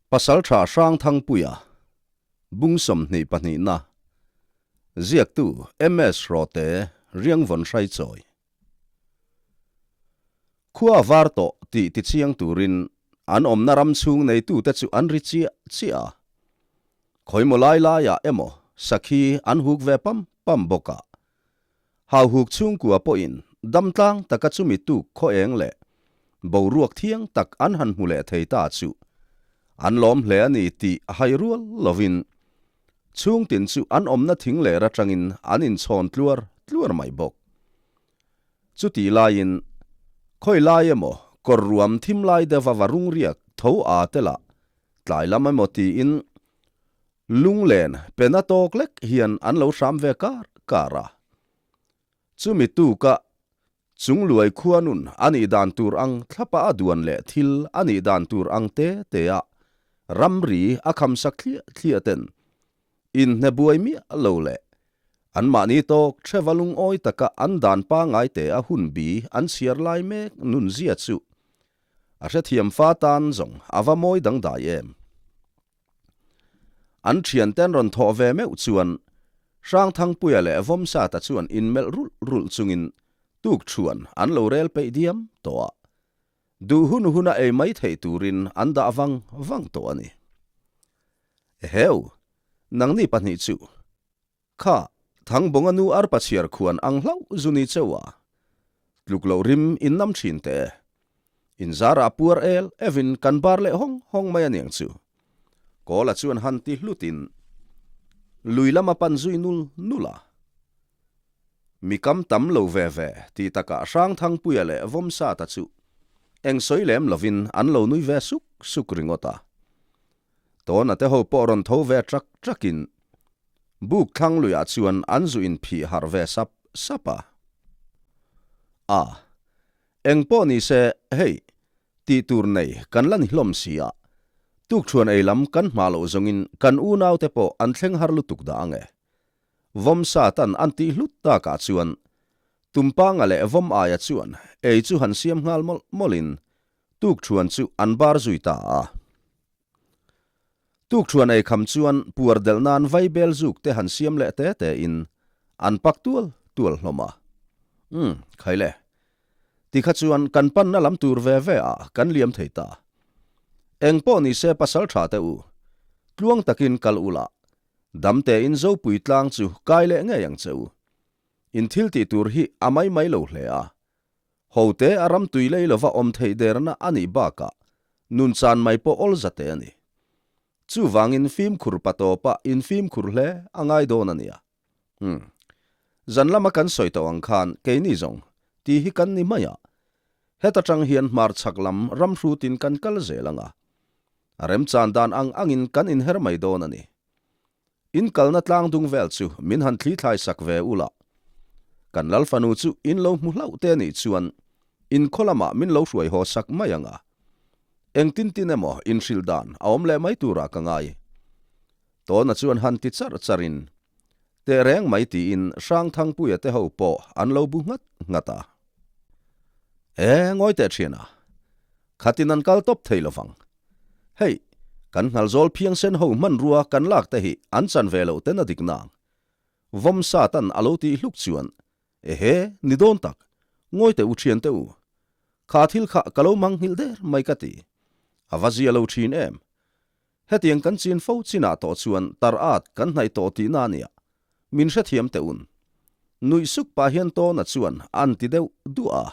Pasaltha Hrangthangpuia, Bung 22 na, Ziaktu MS Rawte, Riangvawn Hraichawi. Khua a var tawh tih tichiang turin an awmna ram chhung neitute chu an ri chiah chiah a. Khawimaw lai laiah emaw sakhi an huk ve pam pam bawk a. Hauhuk chhungkua pawhin damtlang taka chumi tuk khaw eng leh boruak thiang tak an han hmu leh thei ta chu an lawm hle a ni tih hai rual lovin chhungtin chu an awmna thing ler atangin an inchhawn tluar tluar mai bawk. Chutih laiin khawi lai emaw kawr ruam thim lai deuha va rung riak tho a te lah tlai lam emaw tiin Lunglen pena tawk lek hian an lo hram ve kar kar a. Chumi tuka Chungluai khuanun a nih dan tur ang thlapa a duan leh thil a nih dan tur ang te te a ramri a khamsak thliah thliah ten inhne buai miah lo leh anmahni tawk theva lungawi taka an dan pangai te a hun bi an chhiar lai mek nunzia chu a hrethiam fa tan zawng a va mawi dangdai em. An thianten rawn thawh ve meuh chuan Hrangthangpuia leh Vawmsata chuan inmelh rulh rulh chungin tukṭhuan an lo rel peih diam tawh a, duh hun huna ei mai theih turin an dah vang vang tawh a ni. Eheu, nangni pahnih chu kha Thangbawnga nu arpa chhiar khuan ang hlauh zu ni cheu a, tluk loh rim in nam thin teh e. In zarah puar el evin kan bar leh hawng hawng mai aniang chu. Kawla chuan han ti hlutin lui lama pan zui nul nul a. Mi kam tam lo ve ve tih takah Hrangthangpuia leh Vawmsata chu eng sawi lem lovin an lo nui ve suk suk ringawt a. Tawna te ho pawh rawn tho ve trak trakin buk thlang luiah chuan an zu inphih harh ve sap sap a. A, eng pawh ni se hei, tih tur nei kan la ni hlawm si a, tukṭhuan ei lam kan hma loh zawngin kan unaute pawh an thleng har lutuk dah ang e. Vawm Satan an tih hlut takah chuan Tumpanga leh Vawm aia chuan ei chu han siam nghal mawlh mawlhin Tukṭhuan chu an bar zui ta a. Tukṭhuan ei kham chuan puar delh nan vaibel zuk te han siam leh te te in an pak tual tual hlawm a. Umm, khai le. Tikha chuan kan panna lam tur ve ve ah kan liam thei ta. Eng pawh ni se pasal tha te u, tluang takin kal ula, dam tein Zopui tlang chu kai leh ngei ang che u. In thil tih tur hi a mai mai lo hle a. Hote a ram tui lei lova awm theih derna a nih bakah nun chan mai pawh awl zate a ni. Chuvangin fimkhur pa tawpa infimkhur hle a ngai dawn a nia. Umm. Zan lama kan sawi tawh ang khan keini zawng tih hi kan ni mai a. Heta tang hian hmarchhak lam ram hrutin kan kal zel ang a. A remchan dan ang angin kan inher mai dawn a ni. In kalna tlang dung vel chu min han thli thlai sak ve ula. Kan lal fanu chu in lo hmu hlauh te nih chuan in khaw lamah min lo hruai haw sak mai ang a. Engtin tin emaw in hrilh dan a awm leh mai turah ka ngai. Tawna chuan han ti char charin teh reng mai tiin Hrangthangpuia te ho pawh an lo bu nghat nghat a. E, ngawi teh thian a. Khatin an kal tawp thei lovang. Hei, kan nghalzawl phiangsen ho hmanrua kan lak te hi an chan ve loh ten a dik nang. Vawm Satan a lo tih hluk chuan, Ehe, ni dawn tak, ngawi teh u thian teh u. Kha thil kha ka lo mang nghilh der mai ka ti. A va zia lo thin em. Hetiang kan chin fo chinah tawh chuan tar at kan hnaih tawh tihna a nia. Min hrethiam teh un. Nuih suk pah hian Tawna chuan an ti deuh duah a.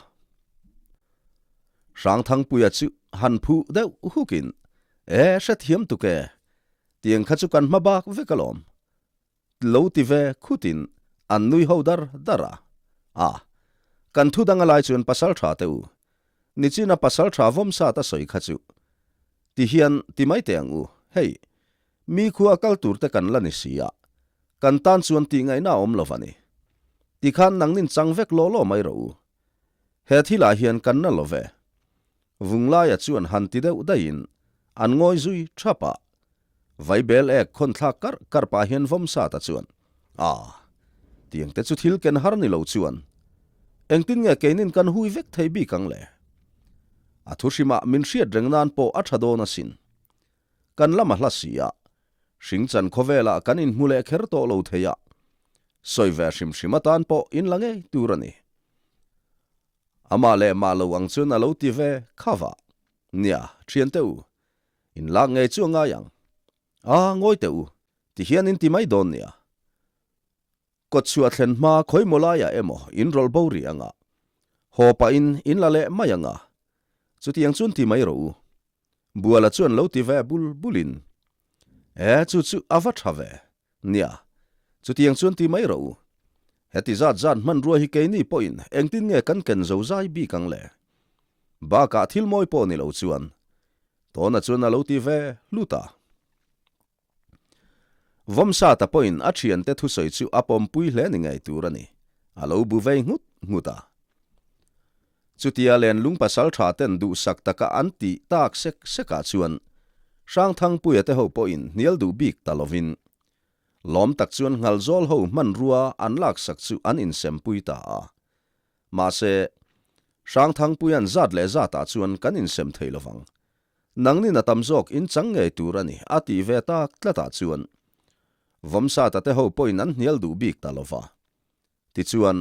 Hrangthangpuia chu han phuh deuh hukin, E, hrethiam tuk e. Tiang kha chu kan hma bak vek alawm. Lo ti ve khutin an nui ho dar dar a. A, kan thu dang a lai chuan pasal tha teh u. Nichina pasal tha vawm sat a sawi kha chu. Ti hian ti mai teh ang u. Hei, mi khua kal tur te kan la ni si a, kan tan chuan tih ngaihna a awm lo va ni. Tikhan nangnin chang vek law law mai rawh u. He thilah hian kan na lo ve. Vunglaia chuan han ti deuh daihin an ngawi zui thap a. Vaibel ek khawn thlak karh karh pah hian vawm sat a chuan, Aa, tiang te chu thil ken har ni lo chuan engtin nge keinin kan hui vek thei bik ang le? A thu hrimah min hriat reng nan pawh a tha dawn asin. Kan lam a hla si a, hringchan khawvelah kan inhmu leh kher tawh lo thei a, sawi ve hrim hrim atan pawh in la ngei tur a ni. Amah leh mah lo ang chuan a lo ti ve kha vah. Nia, thiante u, in lak ngei chu a ngai ang. A, ngawi teh u, ti hian in ti mai dawn nia. Kawtchhuah thlen hma khawi maw laiah emaw in rawlh bo rih anga, haw pahin in la leh mai anga, chutiang chuan ti mai rawh u. Buala chuan lo ti ve bul bulin, E, chu chu a va tha ve. Nia, chutiang chuan ti mai rawh u. Heti zat zat hmanrua hi keini pawhin engtin nge kan ken zo zai bik ang le? Bakah thil mawi pawh ni lo chuan Tawna chuan a lo ti ve hlut a. Vawmsata pawhin a thiante thusawi chu a pawmpui hle ni ngei tur a ni, a lo bu vei nghut nghut a. Chutia lenlung pasal tha ten duhsak taka an tih tak sek sekah chuan Hrangthangpuia te ho pawhin hnial duh bik ta lovin lawm tak chuan Nghalzawl ho hmanrua an laksak chu an insempui ta a. Mahse, Hrangthangpuia'n zat leh zatah chuan kan insem thei lovang. Nangnin a tam zawk in chang ngei tur a ni, a tih ve tak tlatah chuan Vawmsata te ho pawhin an hnial duh bik ta lova. Tichuan,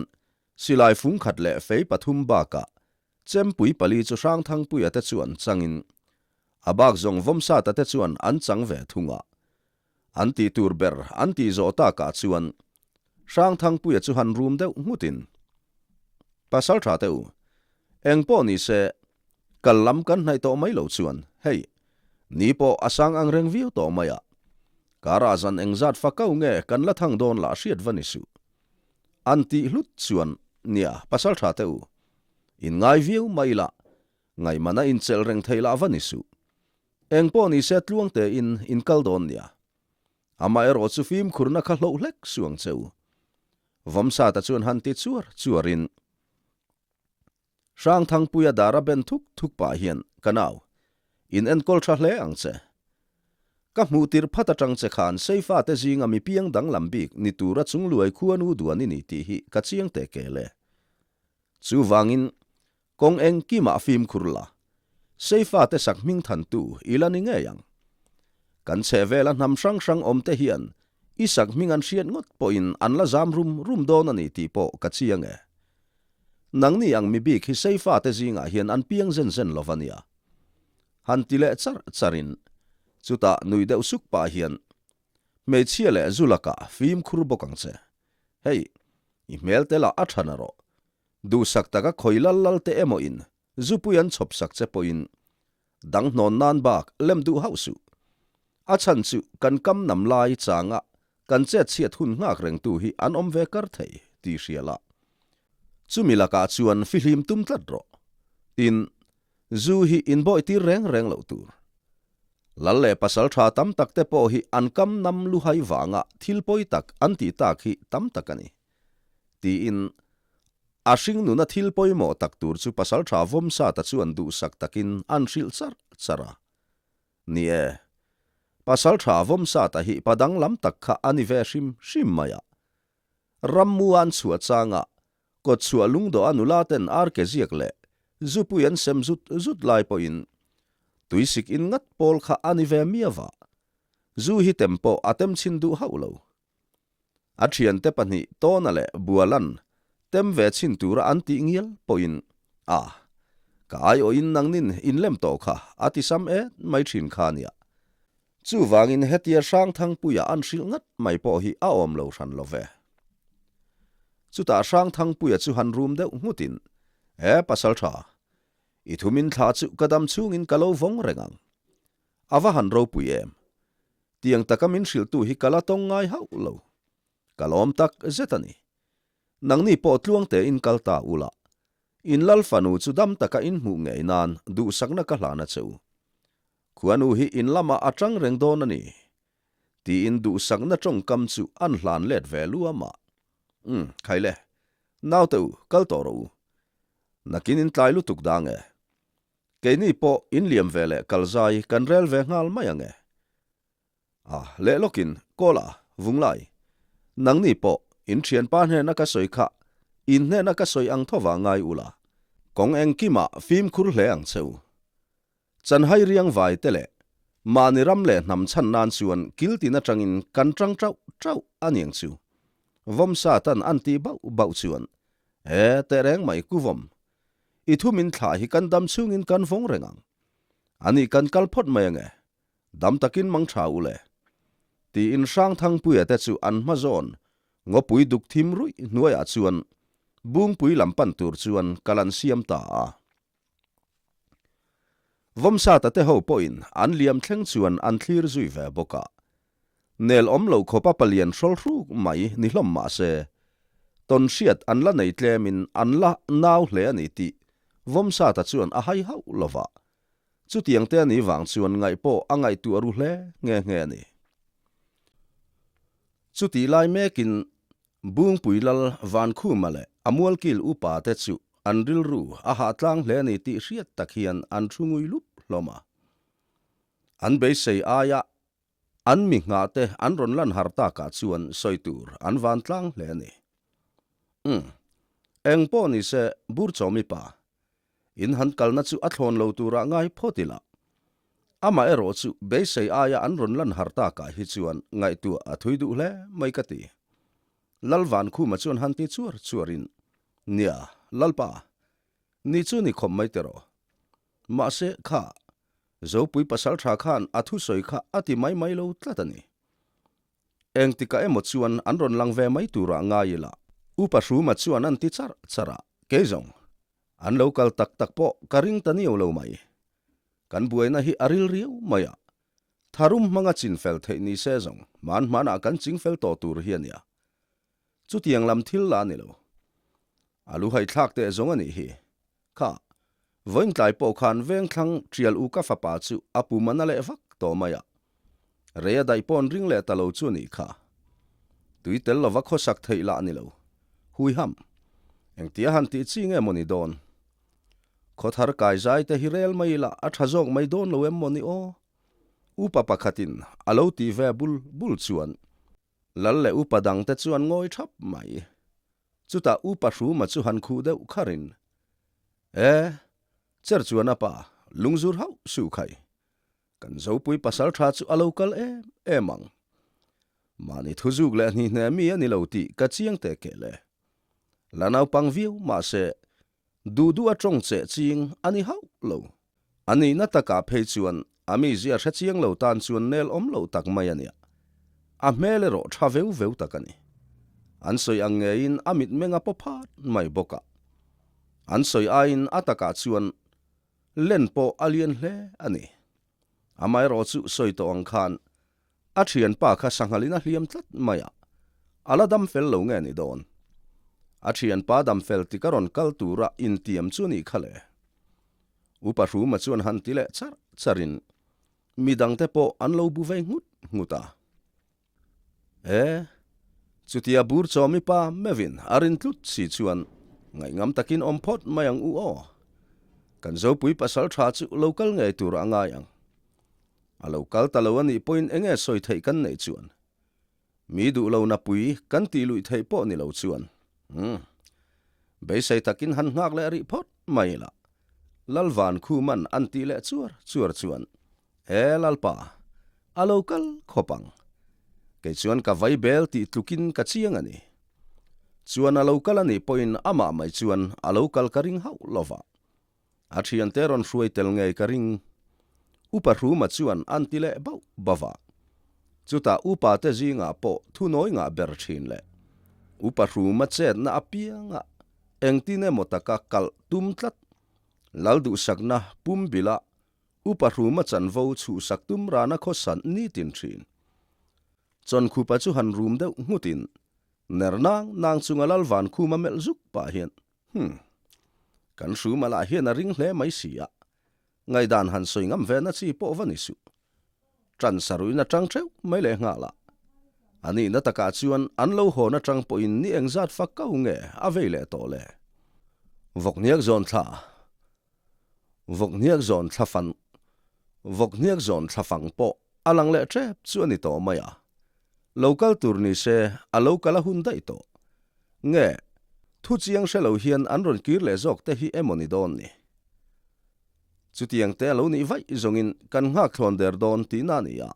silai fung khat leh fei pathum bakah chempui pali chu Hrangthangpuia te chuan changin a bak zawng Vawmsata te chuan an chang ve thung a. An tih tur ber an tih zawh takah chuan Hrangthangpuia chu han rum deuh nghutin, Pasal tha teh u, eng pawh ni se, kal lam kan hnaih tawh mai lo chuan, hei, ni pawh a sang ang reng viau tawh mai a, karah zan engzat fakau nge kan la thang dawn lah hriat va ni suh. An tih hlut chuan, Nia, pasal tha teh u, in ngai viau mai lah, ngaihmana inchelh reng thei lah va ni suh. Eng pawh ni se tluang tein in kal dawn nia. Amaherawh chu fimkhurna kha hloh hlek suh ang che u. Vawmsata chuan han ti chuar chuarin Hrangthangpuia dara ben thuk thuk pah hian, Ka nau, in enkawl tha hle ang che. Ka hmuh tir phat atang che khan Seifate zinga mi piang danglam bik ni tura chungluai khuanu duan i ni tih hi ka chiang teh kel e. Chuvangin Kawng engkimah fimkhur la, Seifate sak hming thantu i la ni ngei ang. Kan chhehvela hnam hrang hrang awmte hian i sak hming an hriat ngawt pawhin an la zam rum rum dawn a ni tih pawh ka chiang e. Nangni ang mi bik hi Seifate zingah hian an piang zen zen lo va nia. Han ti leh char charin, chutah nui deuh suk pah hian, Hmeichhia leh zu lakah fimkhur bawk ang che. Hei, i hmel te lah a tha na rawh. Duhsak taka khawi lal lal te emaw in zupui an chhawp sak che pawhin dang hnawn nan bak lem duh hauh suh. A chhan chu kan kam nam lai changa kan chet chhiat hun nghak rengtu hi an awm ve kar thei tih hria la. Chumi lakah chuan fihlim tum tlat rawh. Tin, zu hi inbawih tir reng reng loh tur. Lal leh pasal tha tam tak te pawh hi an kam nam luhai vanga thil pawi tak an tih tak hi tam tak a ni. Tiin a hringnuna thil pawimawh tak tur chu pasaltha Vawmsata chuan duhsak takin an hrilh char char a. Ni e, pasaltha Vawmsata hi pa danglam tak kha a ni ve hrim hrim mai a. Rammu an chhuah changa kawtchhuah lungdawh a nula ten arke ziak leh zupui an sem zut zut lai pawhin tuisik in ngat pawl kha a ni ve miau a. Zu hi tem pawh a tem chhin duh hauh lo. A thiante pahnih Tawna leh Bualan tem ve chhin tura an tih ngial pawhin, A, ka aiawhin nangnin in lem tawh kha a ti sam et mai thin kha nia. Chuvangin hetia Hrangthangpuia an hrilh ngat mai pawh hi a awm lo hran lo ve. Chutah Hrangthangpuia chu han rum deuh nghutin, E pasaltha, i thumin thla chu ka dam chhungin ka lo vawng reng ang. A va han ropui em! Tiang taka min hrilhtu hi ka la tawng ngai hauh lo. Ka lawm tak zet a ni. Nangni pawh tluang tein kal ta ula, in lal fanu chu dam taka in hmuh ngei nan duhsakna ka hlan a che u. Khuanu hi in lamah a tang reng dawn a ni, tiin duhsakna tawngkam chu an hlan let ve luam a. Umm, khaile, naute u, kal tawh rawh u. Nakin in tlai lutuk dang e. Keini pawh in liam ve leh kal zai kan rel ve nghal mai ang e. A, leh lawkin, Kawla, Vunglai, nangni pawh in thianpa hnena ka sawi kha in hnena ka sawi ang tho vah ngai ula, kawng engkimah fimkhur hle ang che u. Chanhai riang vai te leh. Mahni ram leh hnam chhan nan chuan kil tin atangin kan tang tauh tauh a niang chu. Vawmsa tan an tih bauh bauh chuan, E, tehreng mai ku vawm. I thu min thlah hi kan dam chhungin kan vawng reng ang. Ani kan kal phawt mai ange. Dam takin mang tha u le. Tiin Hrangthangpuia te chu an hma zawn ngawpui duk thim ruih hnuaiah chuan Bungpui lam pan tur chuan kal an siam ta a. Vawmsata te ho pawhin an liam thleng chuan an thlir zui ve bawk a. Nel awm loh khawpa palian hrawl hruk mai ni hlawm mah se, tawn hriat an la nei tlemin an la nau hle a ni tih Vawmsata chuan a hai hauh lo va. Chutiang te a nih vang chuan ngaih pawh a ngaihtuah ru hle nghe nghe a ni. Chutih lai mekin Bungpui Lal Vankhuma leh a mualkil upa te chu an rilru a hah tlang hle a ni tih hriat tak hian an thu ngui lup hlawm a. An beisei aia an mi nghah te an rawn lan har takah chuan sawi tur an van tlang hle a ni. Umm. Eng pawh ni se Burchawmi pa, In han kalna chu a thlawn lo turah ngai phawt ila. Amah erawh chu beisei aia an rawn lan har takah hi chuan ngaihtuah a thui duh hle mai ka ti. Lalvankhuma chuan han ti chuar chuarin, Nia, Lalpa, ni chu ni khawp mai tiraw. Mahse, kha, Zopui pasaltha khan a thusawi kha a ti mai mai lo tlat a ni. Engtikah emaw chuan an rawn lang ve mai turah ngai ila. Upa Hruma chuan an ti char char a, kei zawng, an lo kal tak tak pawh ka ring ta niau lo mai. Kan buaina hi a ril riau mai a, tharum hmanga chinfel theih ni se zawng hman hmanah kan chingfel tawh tur hi a nia. Chutiang lam thil la a ni lo. A lu haithlak teh zawng a nih hi. Kha, vawiin tlai pawh khan vengthlang Tial u ka fapa chu a pum a na leh vak tawh mai a. Rei a daih paw'n ring leh ta lo chu a nih kha. Tui tel lova khawsak theih lah a ni lo. Hui ham. Engtia han tih chi nge maw ni dawn? Khawthar kai zai te hi rel mai ila a tha zawk mai dawn lo em maw ni aw? Upa pakhatin a lo tih ve bul bul chuan Lal leh upa dangte chuan ngawi thap mai. Chutah upa Hruma chu han khuh deuh kharin, E, cher chuan a pa, lungzur hauh suh khai. Kan Zopui pasal tha chu a lo kal em em ang. Mahni thuzuk leh hnihneh mi a ni lo tih ka chiang teh keh le. La naupang viau mahse, Duh duh a tawng cheh ching a ni hauh lo. A nihna takah phei chuan a mizia hre chiang lo tan chuan nel awm lo tak mai a nia. A hmel erawh tha veu veu tak a ni. An sawi ang ngeiin a mitmeng a paw phat mai bawk a. An sawi aiin a takah chuan len pawh a lian hle a ni. Amaherawh chu sawi tawh ang khan A thianpa kha sanghalin a hliam tlat mai a, a la dam fel lo nge ni dawn? A thianpa dam fel tik a rawn kal tura intiam chu nih kha le. Upa Hruma chuan han ti leh char charin midangte pawh an lo bu vei nghut nghut a. E, chutia bur chawmi pa meuhin a rin tlut si chuan ngaihngam takin awm phawt mai ang u aw. Kan Zopui pasal tha chu lo kal ngei tur a ngai ang. A lo kal ta lo a nih pawhin enge sawi theih kan neih chuan? Mi duh lo na pui kan tih luih theih pawh ni lo chuan. Umm. Beisei takin han nghak leh rih phawt mai ila. Lalvan Khuman an tih leh chuar chuar chuan, E Lalpa, a lo kal khawp ang. Kei chuan ka vai bel tih tlukin ka chiang a ni. Chuan a lo kal a nih pawhin amah mai chuan a lo kal ka ring hauh lova. A thiante rawn hruai tel ngei ka ring. Upa Hruma chuan an ti leh bauh bauh a. Chutah upa te zingah pawh thunawi ngah ber thin leh Upa Hruma chetna apianga engtin emaw taka kalh tum tlat Lal duhsakna pum bila Upa Hruma chanvo chhuhsak tum rana khawsan nitin thin. Chawnkhupa chu han rum deuh nghutin ner nang nang chunga Lal Vankhuma melh zuk pah hian Hmm. Kan hruma lah hian a ring hle mai si a, ngaihdan han sawi ngam ve na chi pawh va ni suh. Ṭan saruin a ṭang ṭheuh mai leh nghal a. A nihna takah chuan an lo hawn aṭang pawhin ni engzat fak kau nge a vei leh tawh le. Vawkhniak zawn thla Vawkhniak zawn thla fan Vawkhniak zawn thla fang pawh a lang leh ṭep chu a ni tawh mai a. Lo kal tur ni se a lo kal a hun daih tawh. Nge, thu chiang hre lo hian an rawn kir leh zawk te hi emaw ni dawn ni? Chutiang te a lo nih vaih zawngin kan nghak thlawn der dawn tihna a ni a.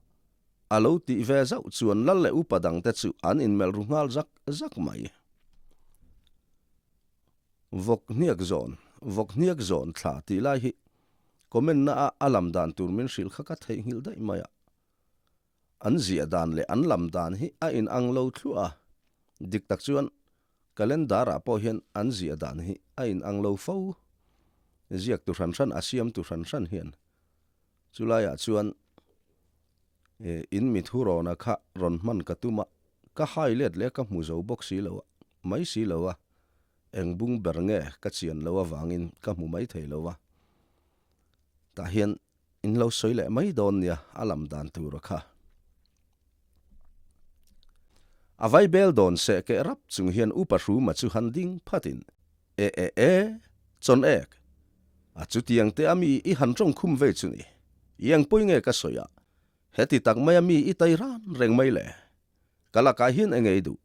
A lo tih ve zauh chuan lal leh upa dangte chu an inmelh ru nghal zak zak mai. Vawk hniak zawn, Vawk hniak zawn thla tih lai hi comment na a a lam dan tur min hrilh kha ka theihnghilh daih mai a. An ziah dan leh an lam dan hi a inang lo thluah a, dik tak chuan calendar ah pawh hian an ziah dan hi a inang lo fo. Ziak tu hran hran a siam tu hran hran hian chulaiah chuan in mi thu rawna kha rawn hman ka tum a, ka hai let leh ka hmu zo bawk si lo a, mai si lo a, eng bung ber nge ka chian lo avangin ka hmu mai thei lo a, tah hian In lo sawi leh mai dawn nia a lam dan tur a kha. A vai bel dawn seh keh rap chung hian Upa Hruma chu han ding phat in, E e e, chawn ek. A chutiang te a mi i han tawng khum vei chu ni. I eng pawi nge ka sawi a, heti tak mai a mi i tai ran reng mai le. Ka lakah hian enge i duh?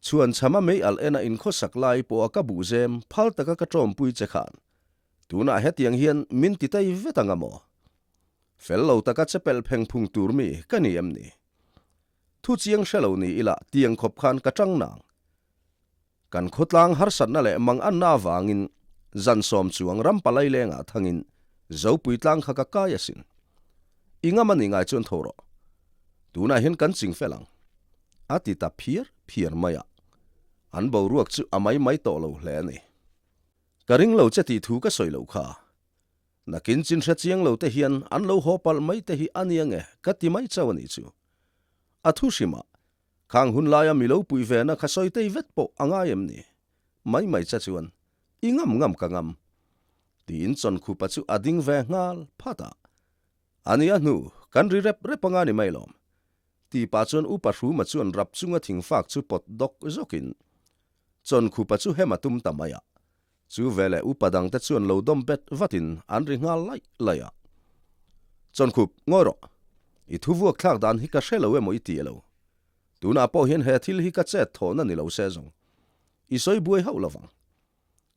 Chhuan chham a mei alh en a inkhawsak lai pawh a ka buhzem phal taka ka tawmpui che khan Tunah hetiang hian min ti tei vet ang a maw? Fel lo taka che pelh pheng phung tur mi ka ni em ni? Thu chiang hre lo ni ila tiang khawp khan ka tang nang. Kan khawtlang harsatna leh manganna avangin zan sawm chuang ram palai lengah thangin Zopui tlang kha ka kai asin. I ngam a ni ngai chuan tho rawh. Tunah hian kan ching fel ang. A ti ta phiar phiar mai a. An boruak chu a mai mai tawh lo hle a ni. Ka ring lo che tih thu ka sawi loh kha. Nakin chin hre chiang lo te hian an lo haw palh mai te hi a nia nge ka ti mai chauh a nih chu. A thu hrimah, khang hun laia mi lo puih ve na kha sawi tei vet pawh a ngai em ni? Mai mai che chuan, I ngam ngam ka ngam. Tiin Chawnkhupa chu a ding ve nghal phat a. A nia hnu, kan ri rep rep anga ni mai lawm. Tih pah chuan Upa Hruma chuan rap chunga thingfak chu pawt dawk zawkin Chawnkhupa chu hem a tum ta mai a. Chu veleh upa dangte chuan lo dawm bet vatin an ri nghal laih laih a. Chawnkhup, ngawi rawh. I thu vuak thlak dan hi ka hre lo emaw i ti elo? Tunah pawh hian he thil hi ka chet thawhna ni lo se zawng. I sawi buai hauh lovang.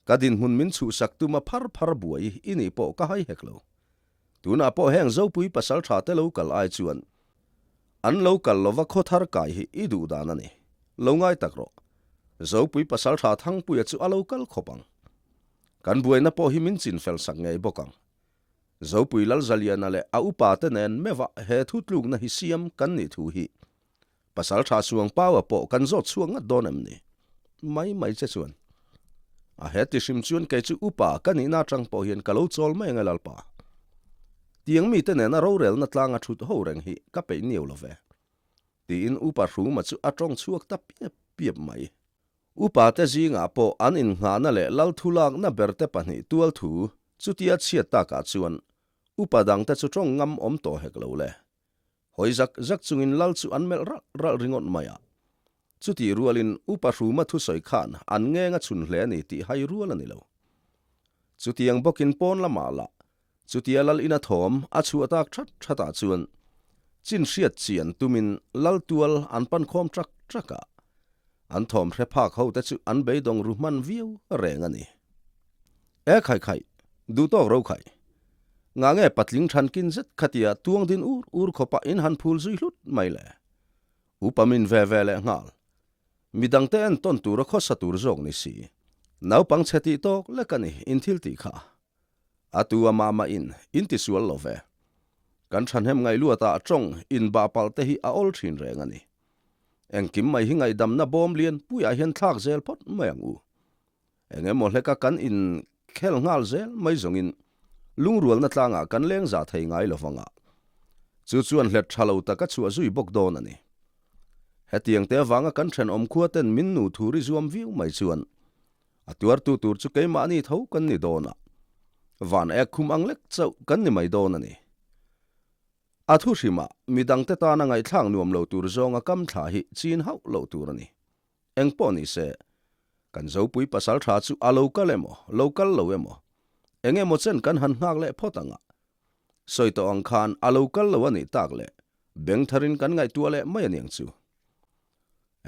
Ka dinhmun min chhuhsak tuma phar phar buai i nih pawh ka hai hek lo. Tunah pawh heng Zopui pasal tha te lo kal ai chuan an lo kal lova khaw thar kai hi i duh dan a ni. Lo ngai tak rawh. Zopui pasal tha Thangpuia chu a lo kal khawp ang. Kan buaina pawh hi min chin fel sak ngei bawk ang. Zopui Lalzaliana leh a upa te nen meuh ah he thu tlukna hi siam kan nih thu hi Pasal tha suang Paua pawh kan zawt chhuak ngat dawn em ni? Mai mai che chuan. A heti hrim chuan kei chu upa ka nihna atang pawh hian ka lo chawl mai ang e Lalpa. Tiang mite nena rorelna tlanga thut ho reng hi ka peih niau lo ve. Tiin upa Hruma chu a tawng chhuak ta piap piap mai. Upa te zingah pawh an innghahna leh lal thulakna berte pahnih tual thu chutia chhiat takah chuan upa dangte chu tawng ngam awm tawh hek lo le. Hawi zak zak chungin lal chu an melh ralh ralh ringawt mai a. Chutih rualin Upa Hruma thusawi khan an ngeng a chhun hle a ni tih hai rual a ni lo. Chutiang bawkin pawn lamah lah chutia lal ina thawm a chhuah tak that thatah chuan chin hriat chian tumin lal tual an pan khawm trak trak a. An thawm hre phak ho te chu an beidawng ru hman viau reng a ni. E khai khai, duh tawk ro khai. Ngah nge patling than kin zet khatia tuang din ur ur khawpah in han phul zui hlut mai le. Upa min ve ve leh nghal. Midangte entawn tura khawsa tur zawk ni si. Naupang chhe tih tawk lek a ni in thil tih kha. A tu a mah mah in in ti sual lo ve. Kan thahnem ngaihluatah tawng in bah palh te hi a awl thin reng a ni. Engkim mai hi ngaihdamna bawm lian puiah hian thlak zel phawt mai ang u. Eng emaw hleka kan inkhel nghal zel mai zawngin lungrualna tlangah kan leng zah thei ngai lo vang a, chu chuan hlet tha lo tak a chhuah zui bawk dawn a ni. Hetiang te avanga kan thenawm khua ten min nu thu ri zuam viau mai chuan a tuartu tur chu keimahni tho kan ni dawn a, van ek khum ang lek chauh kan ni mai dawn a ni. A thu hrimah midangte tana ngaihthlak nuam lo tur zawnga kam thla hi chin hauh loh tur a ni. Eng pawh ni se, kan Zopui pasal tha chu a lo kal emaw, lo kal lo emaw, eng emaw chen kan han nghak leh phawt ang a. Sawi tawh ang khan a lo kal lo a nih tak leh beng tharin kan ngaihtuah leh mai a niang chu.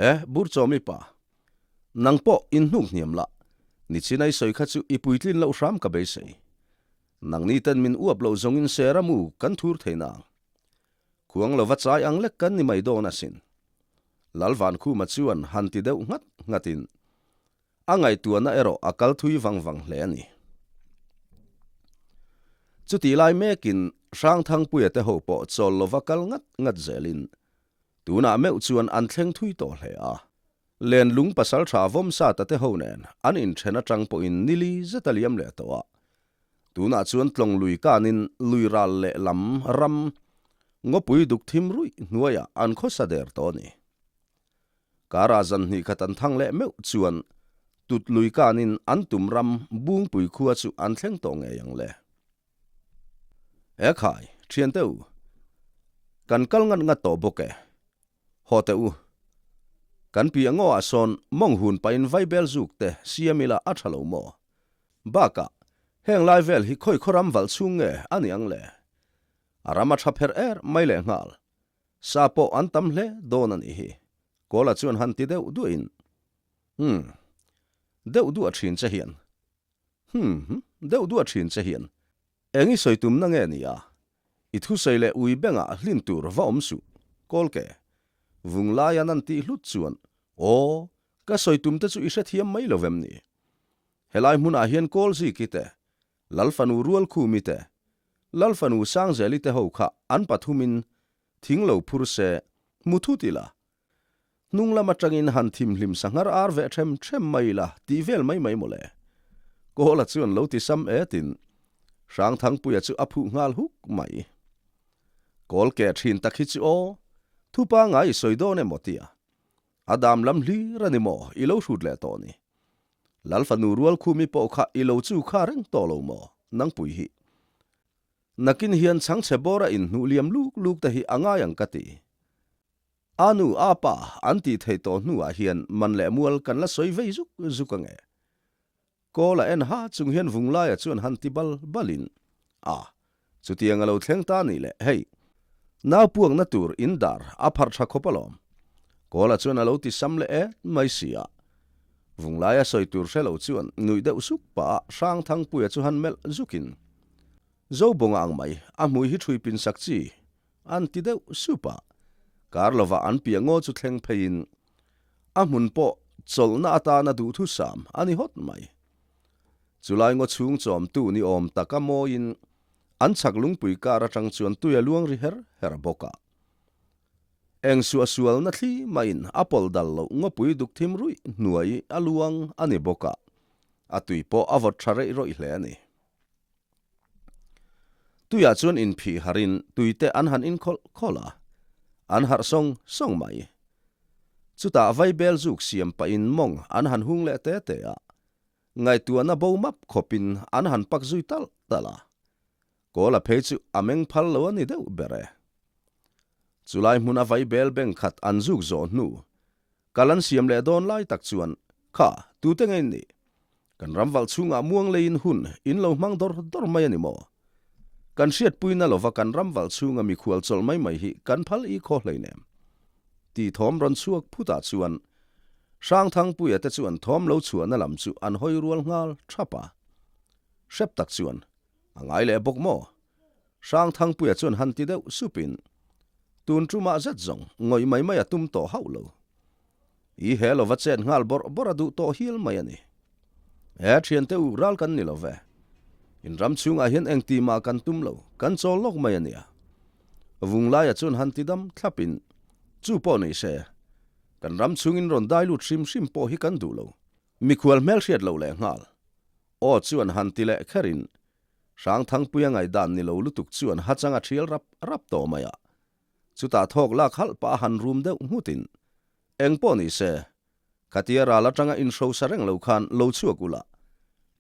E, Burchawmi pa, nang pawh in hnuk hniam lah, nichin a i sawi kha chu i puitlin loh hram ka beisei. Nangni ten min uap loh zawngin sera mu kan thur thei nang. Khuang lova chai ang lek kan ni mai dawn asin. Lalvankhuma chuan han ti deuh nghat nghatin a ngaihtuahna erawh a kal thui vang vang hle a ni. Chutih lai mekin Hrangthangpuia te ho pawh chawl lova kal ngat ngat zelin tunah meuh chuan an thleng thui tawh hle a. Lenlung pasaltha Vawmsata te ho nen an inthen atang pawhin nili zet a liam leh tawh a. Tunah chuan tlawng lui kanin lui ral leh lam ram ngawpui duk thim ruih hnuaiah an khawsa der tawh a ni. Karah zan hnih khat an thang leh meuh chuan tut lui kanin an tum ram Bungpui khua chu an thleng tawh ngei ang le. E khai, thiante u, kan kal ngat ngat tawh bawk e. Haw teh u. Kan piah ngaw ah sawn mawng hun pahin vaibel zuk te siam ila a tha lo maw? Bakah, heng lai vel hi khawi khaw ram valh chhung nge a ni ang le? A ram a tha pherh er mai leh nghal. Sa pawh an tam hle dawn a nih hi. Kawla chuan han ti deuh duahin, Umm. Deuh duah thin che hian. Humm. Deuh duah thin che hian. Eng i sawi tumna nge ni a? I thusawi leh ui bengah hlin tur va awm suh, Kawlke. Vung laia nan tih hlut chuan, Aw, ka sawi tum te chu i hrethiam mai lo vem ni? Helai hmunah hian Kawlziki te, Lalfanu Rualkhumi te, Lalfanu Sangzeli te ho kha an pathumin thing lo phur se, hmu thut ila, Hnung lam atangin han thimhlim sanghar ar veh them them mai ila tih vel mai mai mawle. Kawla chuan lo ti sam etin Hrangthangpuia chu a phuh nghal huk mai. Kawl keh thin tak hi chu aw, thu pangai i sawi dawn emaw tia. A dam lam hlir a ni maw i lo hrut leh tawh ni. Lalfanu Rualkhumi pawh kha i lo chu kha reng tawh lo maw nangpui hi. Nakin hian chhangchhe bawra inhnuh liam luk luk te hi a ngai ang ka ti. A nu, a pa an tih theih tawh hnuah hian man leh mual kan la sawi vei zuk zuk ange. Kawl a en ha chung hian Vunglaia chuan han ti bal balin, A, chutiang a lo thleng ta nih leh, hei, nau puakna tur in dar a pharh tha khawp alawm. Kawla chuan a lo ti sam leh et mai si a. Vunglaia sawi tur hre lo chuan nuih deuh suk pah a Hrangthangpuia chu han melh zukin, Zobawnga ang mai, a hmui hi ṭhui pin sak chi, An ti deuh sup a, kar lovah an piah ngaw chu thleng pheiin a hmun pawh chawlhna atana duhthusam a ni hawt mai. Chulai ngaw chhung chawmtu ni awm taka mawiin an chhak lungpui kar atang chuan tui a luang ri her her bawk a. Eng suahsualna thli maiin a pawlh dal loh ngawpui duk thim ruih hnuai a luang a ni bawk a, a tui pawh a vawt tha reih rawih hle a ni. Tuiah chuan inphih harin tuite an han inkhawlh khawlh a, an harh sawng sawng mai. Chutah vaibel zuk siam pahin mawng an han hung leh te te a, ngaihtuahna bo map khawpin an han pak zui talh talh a. Kawla phei chu a meng phal lo a ni deuh ber e. Chulai hmuna vaibel beng khat an zuk zawh hnu Kal an siam leh dawn lai tak chuan, Kha, tute nge in nih? Kan ram valh chhungah muang leiin hun in lo hmang dawr dawr mai a ni maw? Kan hriatpuina lova kan ram valh chhunga mikhual chawlh mai mai hi kan phal i khaw hleinem. Tih thawm rawn chhuak phutah chuan Hrangthangpuia te chuan thawm lo chhuahna lam chu an hawi rual nghal thap a. Hrep tak chuan, A ngai leh bawk maw? Hrangthangpuia chuan han ti deuh supin, Tun tumah zet zawng ngawih mai mai a tum tawh hauh lo. I he lova chet nghal bawrh bawrh a duh tawh hial mai a ni. E thiante u ral kan ni lo ve. In ram chhungah hian engti mah kan tum lo, kan chawl lawk mai a nia. Vunglaia chuan han ti dam thlapin, Chu pawh ni se, kan ram chhungin rawn dai lut hrim hrim pawh hi kan duh lo. Mikhual hmelhriat loh leh nghal. Aw chuan han ti leh kherin, Hrangthangpuia ngaihdan ni lo lutuk chuan hachang a thial rap rap tawh mai a. Chutah thawk lak halh pah a han rum deuh nghutin, Eng pawh ni se, khatia ral atanga inhrosa reng lo khan lo chhuak ula,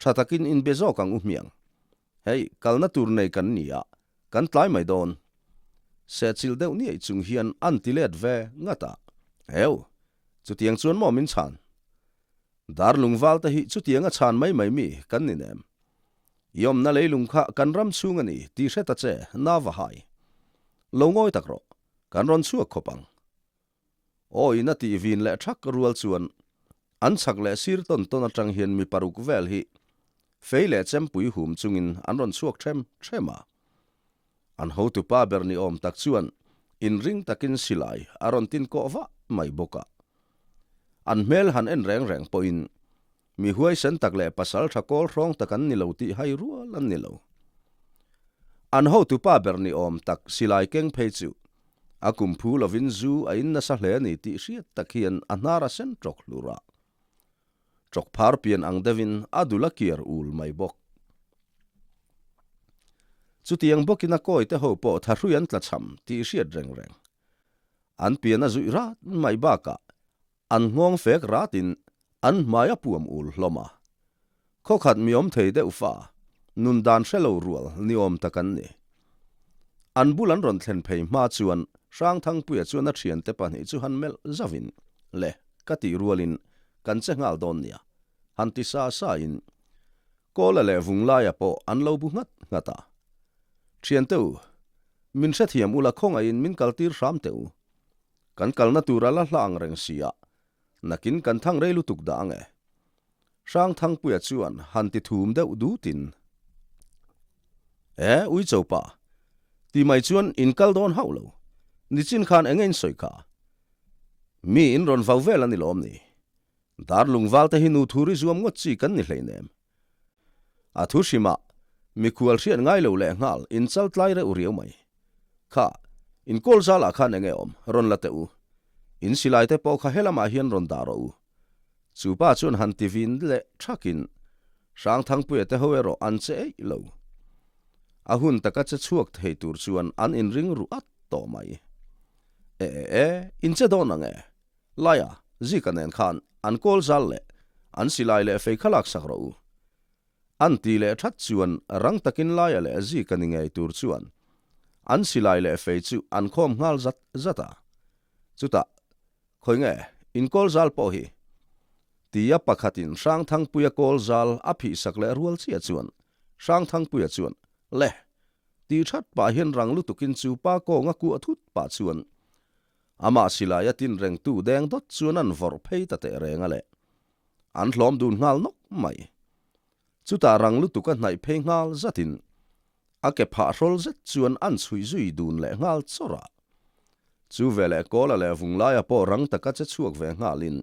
tha takin inbe zawk ang u hmiang. Hei, kalna tur nei kan ni a, kan tlai mai dawn. Sehchilh deuh niaih chung hian an ti let ve ngat a. Heu, chutiang chuan maw min chhan? Darlung val te hi chutianga chhan mai mai mi kan ni nem. I awmna leilung kha kan ram chhung a ni tih hre ta che, na va hai. Lo ngawi tak rawh, kan rawn chhuak khawp ang. Aw in a tih vin leh thak rual chuan an chhak leh sir tawn tawn atang hian mi paruk vel hi. Fei leh chempui hum chungin an rawn chhuak ṭhem ṭhem a. An hotupa ber ni awm tak chuan inring takin silai a rawn tin kawh vah mai bawk a. An hmel han en reng reng pawhin mi huaisen tak leh pasal tha kawl hrawng tak an ni lo tih hai rual an ni lo. An hotupa ber ni awm tak silai keng phei chu a kum phu lovin zu a in nasa hle a ni tih hriat tak hian a hnar a sen tawk hlur a. Tawk phar pian ang deuhin a dul a kiar ul mai bawk. Chutiang bawkin a kawi te ho pawh thahrui an tlachham tih hriat reng reng. An pian a zuih rat mai bakah an nghawng fek ratin an hmai a puam ul hlawm a. Khawkhat mi awm thei deuh fa, nun dan hre lo rual ni awm tak an ni. An bul an rawn thlen phei hma chuan Hrangthangpuia chuan a thiante pahnih chu han melh zauhin, Le, ka tih rualin kan che nghal dawn nia, han ti sa sa in Kawla leh Vunglaia pawh an lo bu nghat nghat a. Thiante u, min hrethiam ula khawngaihin min kaltir hram teh u. Kan kalna tur a la hla ang reng si a, nakin kan thang rei lutuk dah ang e. Hrangthangpuia chuan han ti thum deuh dutin, E, Uicho pa, ti mai chuan in kal dawn hauh lo, nichin khan enge in sawi kha? Mi in rawn vau vel a ni lawm ni? Dar lungval te hi nu thuri zuam ngawt chi kan ni hleinem. A thu hrimah mikhual hriat ngai lo leh nghal in chal tlai reuh riau mai. Kha, in kawl zalah khan enge awm, rawn la teh u. In silai te pawh kha helamah hian rawn dah rawh u. Chu pa chuan han ti vin leh thakin Hrangthangpuia te ho erawh an che eih lo. A hun taka che chhuak thei tur chuan an inring ruh at tawh mai. E e e, in che dawn ang e. Laia, Zika nen khan an kawl zal leh an silai leh fei kha laksak rawh u. An ti leh that chuan rang takin Laia leh Zika ni ngei tur chuan an silai leh fei chu an khawm nghal zat zat a. Chutah, Khawi nge, in kawl zal pawh hi? Tia pakhatin Hrangthangpuia kawl zal a phihsak leh rual chiah chuan Hrangthangpuia chuan, Le! Ti that pah hian rang lutukin chu pa kawnga kuah thut pah chuan amah silai a tin rengtu deng dawt chuan an vawrh phei ta teh reng a le. An hlawm dun nghal nawk mai. Chutah rang lutuk a hnaih phei nghal zatin a ke phah hrawl zet chuan an chhuih zui dun leh nghal chawrh a. Chu veleh Kawla leh Vunglaia pawh rang taka che chhuak ve nghalin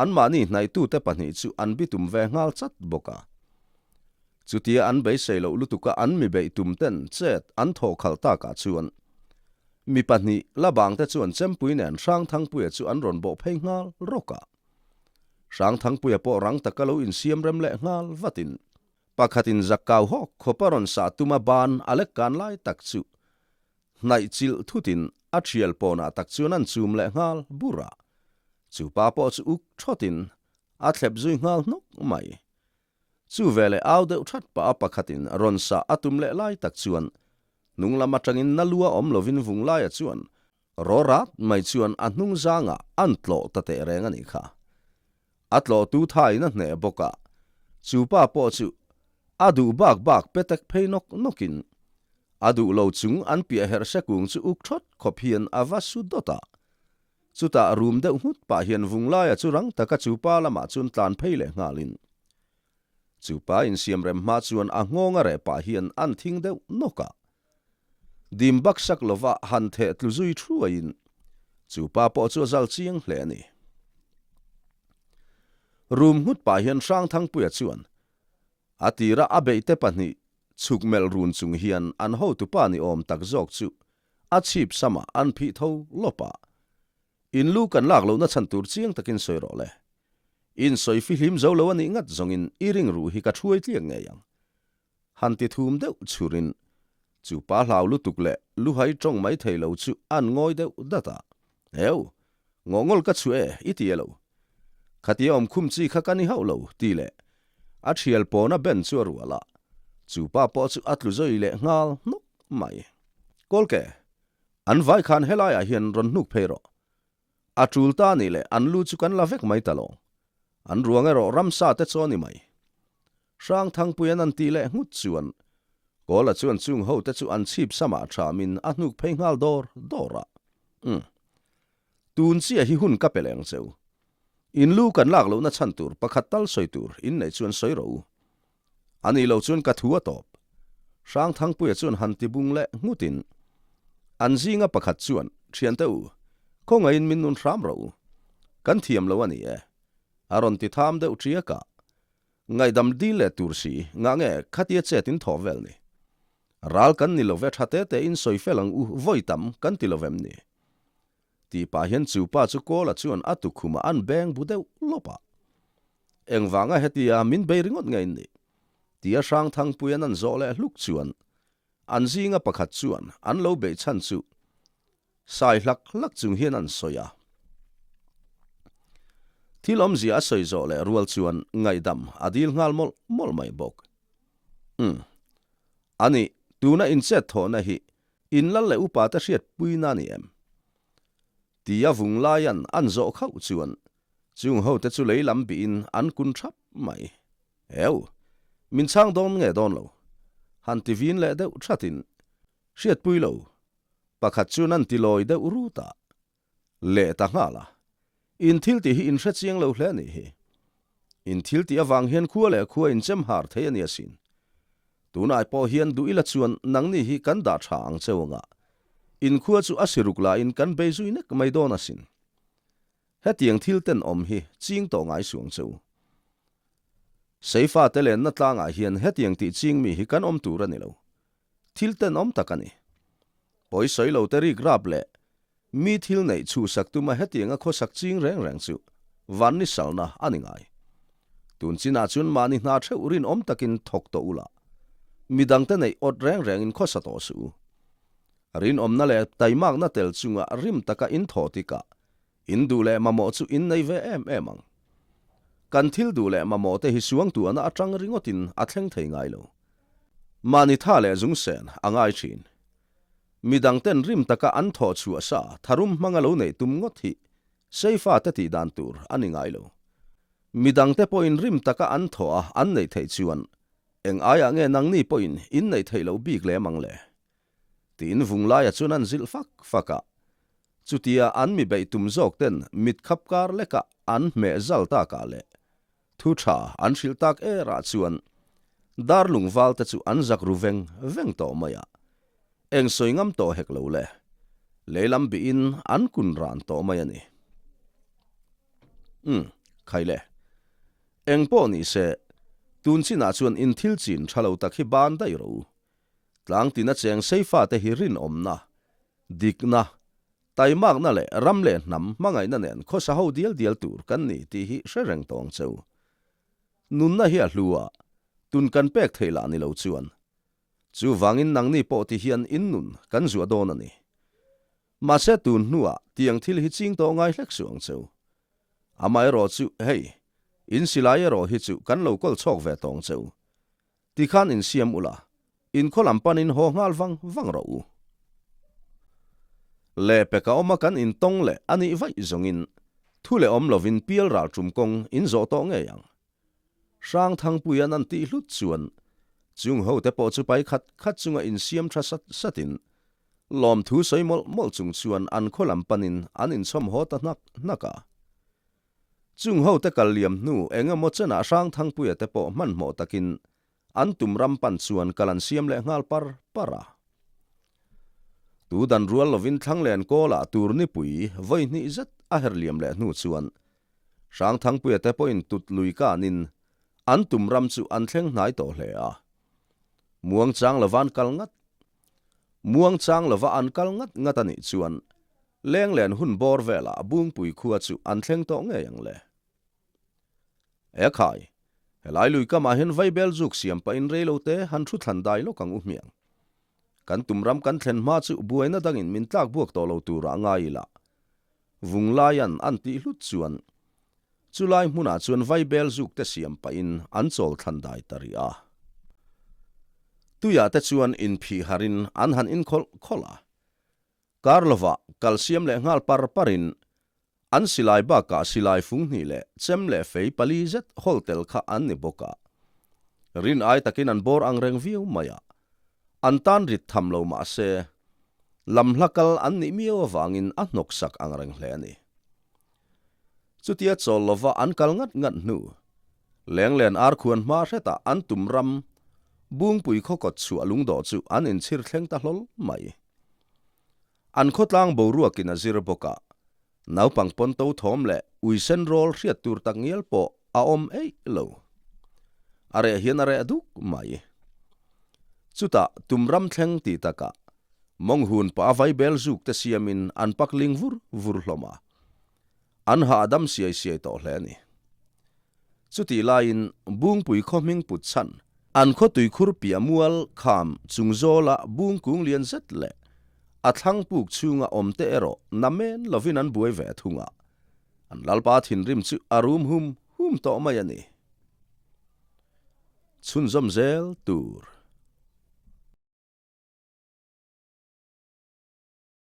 Anmahni hnaihtute pahnih chu an bitum ve nghal chat bawk a. Chutia an beisei loh lutuka an mi beih tum ten chet an thawh khalh takah chuan mi pahnih la bangte chuan Chempui nen Hrangthangpuia chu an rawn bawh phei nghal rawk a. Hrangthangpuia pawh rang taka lo insiam rem leh nghal vatin pakhatin zakkau hawk khawpa rawn sah tuma ban a lek kan lai tak chu Hnaih chilh thutin a thial pawnah tak chuan an chum leh nghal bur a, chu pa pawh chu uk thawtin a thlep zui nghal hnawk mai. Chu veleh au deuh that pah a pakhatin rawn sah a tum leh lai tak chuan hnung lam atangin na lua awm lovin vung laia chuan raw rat mai chuan a hnung zangah an tlawh ta teh reng a nih kha. A tlawhtu thain a hneh bawk a, chu pa pawh chu a duh bak bak petek phei nawk nawkin a duh lo chung an piah herh se kung chu uk thawt khawp hian a va su dawt a. Chutah rum deuh nghut pah hian Vunglaia chu rang taka chu pa lamah chuan tlan phei leh nghalin chu pa insiamrem hma chuan a nghawng a reh pah hian an thing deuh nawk a. Dim baksak lova han theh tlu zui thuaiin chu pa pawh chu a zal chiang hle a ni. Rum nghut pah hian Hrangthangpuia chuan a tira a beihte pahnih chhuk melh run chung hian an hotupa ni awm tak zawk chu a chhip samah an phih tho lawp a. In lu kan lak lohna chhan tur chiang takin sawi rawh le. In sawi fihlim zo lo a nih ngat zawngin i ringruh hi ka thuai tliak ngei ang. Han ti thum deuh chhurin chu pa hlau lutuk leh luhai tawng mai thei lo chu an ngawi deuh dat a. Heu! Ngawhngawl ka chhuah e, i ti e lo. Khatia awm khum chi kha ka ni hauh lo, ti leh a thial pawna ben chu a rual a. Chu pa pawh chu a tlu zawi leh nghal hnawk mai. Kawlke, an vai khan helaiah hian rawn hnuk phei rawh. A tul ta a nih leh an lu chu kan la vek mai ta lo. An ruang erawh ramsa te chaw ni mai. Hrangthangpuian an tih leh nghut chuan Kawla chuan chung ho te chu an chhip samah thamin a hnuk phei nghal dawr dawr a. Umm. Tun chiah hi hun ka pe leng cheu. In lu kan lak lohna chhan tur pakhat tal sawi tur in neih chuan sawi rawh u. A nih loh chuan ka thu a tawp. Hrangthangpuia chuan han ti bung leh nghutin an zinga pakhat chuan, Thiante u, khawngaihin min nun hram rawh u. Kan thiam lo a ni e. A rawn ti tham deuh ṭiak a. Ngaihdam dil leh tur si, ngah nge khatia chet in thawh vel ni? Ral kan ni lo ve tha te te in sawi fel ang u, vawi tam kan ti lo vem ni? Tih pah hian chu pa chu Kawla chuan a tukhumah an beng bu deuh lawp a. Engvanga hetia min bei ringawt nge in nih? Tia Hrangthangpuian an zawh leh hluk chuan an zinga pakhat chuan an lo beih chhan chu sai hlak hlak chung hian an sawi a. Thil awmzia a sawi zawh leh rual chuan ngaihdam a dil nghal mawlh mawlh mai bawk. Umm. Ani, tuna inchet thawhna hi in lal leh upa te hriat puina a ni em? Tia vung laian an zawh khauh chuan chung ho te chu lei lam bihin an kun thap mai. Eu! Min chhang dawn nge dawn lo? Han ti vin leh deuh thatin hriatpui lo Pakhat chuan an ti lawi deuh rut a, leh ta nghal a. In thil tih hi in hre chiang lo hle a nih hi. In thil tih avang hian khua leh khua in chem har thei a ni asin. Tunai pawh hian duh ila chuan nangni hi kan dah tha ang cheu anga in khua chu a siruk lahin kan bei zui nek mai dawn asin. Hetiang thil ten awm hi ching tawh ngai suang cheu. Seifa te lenna tlangah hian hetiang tih ching mi hi kan awm tur a ni lo. Thil tenawm tak a ni. Pawi sawi lo te rik rap leh mi thil neih chhuhsak tuma hetianga khawsak ching reng reng chu van ni salna a ni ngai. Tun chinah chuan mahni hna theuh rinawm takin thawk tawh ula, midangte neih awt reng rengin khawsa tawh suh u. Rinawmna leh taimakna tel chunga rim taka in thawh tikah In duh leh mamawh chu in nei ve em em ang. Kan thil duh leh mamawh te hi suangtuahna atang ringawtin a thleng thei ngai lo. Mahni tha leh zungsen a ngai thin. Midang ten rim taka an thawh chhuah sa tharum hmanga lo neih tum ngawt hi Seifa te tih dan tur a ni ngai lo. Midang te pawhin rim taka an thawh a an neih theih chuan eng aiah nge nangni pawhin in neih theih loh bik lem ang le? Tiin Vunglaia chuan an zilh fak fak a. Chutia an mi beih tum zawk ten mit khap kar leka an hmeh zal takah leh thu tha an hrilh tak erah chuan Darlung val te chu an zak ru veng veng tawh mai a. Eng sawi ngam tawh hek lo le. Lei lam bihin an kun ran tawh mai a ni. Umm, khai le. Eng pawh ni se, tun chinah chuan in thil chin tha lo tak hi ban daih rawh u. Tlangtina cheng seifate hi rinawmna, dikna, taimakna leh ram leh hnam hmangaihna nen khawsa ho dial dial tur kan ni tih hi hre reng tawng cheu. Nunna hi a hlu a, tun kan pek theih lah ni lo chuan. Chuvangin nangni pawh ti hian in nun kan zuah dawn a ni. Mahse tun hnuah tiang thil hi ching tawh ngai hlek suh ang cheu. Amaherawh chu hei, in silai erawh hi chu kan lo kawl chhawk ve tawng cheu. Tikhan insiam ula, in khaw lam panin haw nghal vang vang rawh u. Leh peka awma kan intawng leh a nih vaih zawngin thu leh awm lovin pial ral tum kawng in zawh tawh ngei ang. Hrangthangpuia'n an tih hlut chuan chung hote pawh chu pai khat khat chunga insiam tha sat satin lawmthu sawi mawlh mawlh chung chuan an khaw lam panin an inchhawm haw ta hnak hnak a. Chung hote kal liam hnu eng emaw chenah Hrangthangpuia te pawh hmanhmawh takin an tum ram pan chuan kal an siam leh nghal par par a. Tu dan rual lovin Thlanglen kawlah tur nipui vawi hnih zet a her liam leh hnu chuan Hrangthangpuia te pawhin tut lui kanin an tum ram chu an thleng hnai tawh hle a. Muangchang lova an kal ngat Muangchang lova an kal ngat ngat a nih chuan Lenglen hun bawr velah Bungpui khua chu an thleng tawh ngei ang le. E khai, helai lui kamah hian vaibel zuk siam pahin reilote han thu thlan dai lawk ang u hmiang. Kan tum ram kan thlen hma chu buaina dangin min tlak buak tawh lo turah ngai ila. Vunglaian an tih hlut chuan chulai hmunah chuan vaibel zuk te siam pahin an chawl thlan dai ta rih a. Tuiah te chuan inphih harin an han inkhawlh khawlh a. Kar lovah kal siam leh nghal par parin an silai bakah silai fung hnih leh chem leh fei pali zet hawl tel kha an ni bawk a. Rin ai takin an bawr ang reng viau mai a, an tan rit tham lo mah se, lam hla kal an nih miau avangin a hnawksak ang reng hle a ni. Chutia chawl lova an kal ngat ngat hnu, lenglen ar khuan hma hretah an tum ram. Bungpui khaw kawt chhuah lungdawh chu an inchhir thleng ta hlawl mai. An khawtlang boruakin a zir bawk a, naupang pawnto thawm leh uisen rawl hriat tur tak ngial pawh a awm eih lo. A reh hian a reh duk mai. Chutah tum ram thleng tih takah Mawnghun pa vaibel zuk te siamin an pak ling vur vur hlawm a. An hahdam siai siai tawh hle a ni. Chutih laiin Bungpui khaw hming put chhan, an khaw tuikhur piah mual kham chung zawla bung kung lian zet leh a thlang puk chhunga awm te erawh namen lovin an buai ve thung a, an lalpa thinrim chu a rum hum hum tawh mai a ni. Chhunzawm zel tur.